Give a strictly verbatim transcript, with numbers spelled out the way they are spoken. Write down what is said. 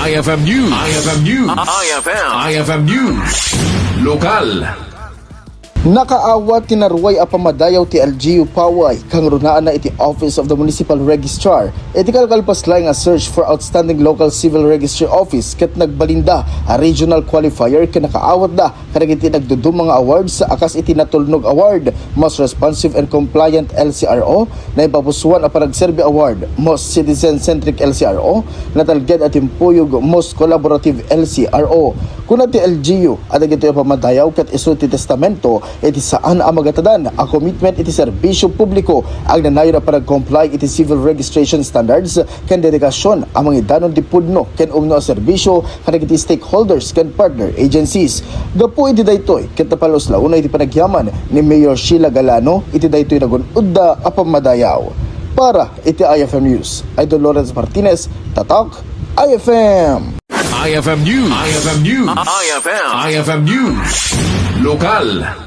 I F M News. I F M News. I F M. I F M News. Lokal. Nakaawat ti naruay a pammadayaw ti L G U Paway, kangrunaanna iti Office of the Municipal Registrar, iti kalkalpaslay nga search for outstanding local civil registry office ket nagbalinda a regional qualifier ken nakaawatda kadagiti nagduduma nga awards a kas iti Natulnog Award, Most Responsive and Compliant L C R O, Naipapusuan a Panagserbi Award, Most Citizen-Centric L C R O, Natalged a Timpuyog, Most Collaborative L C R O. Kuna ti L G U a dagitoy a pammadayaw ket isu ti testamento iti saan a magatadan a commitment iti serbisyo publiko agnanayon a panag-comply iti civil registration standards ken dedikasyon a mangidanon ti pudno ken umno a serbisyo kadagiti stakeholders ken partner agencies. Gapu iti daytoy, ket napalus la unay iti panagyaman ni Mayor Sheila Galano iti daytoy nagun-odda a pammadayaw. Para iti I F M News, Idol Lawrence Martinez, Tatak, I F M. I F M News. I F M News. I F M. I F M News. Lokal.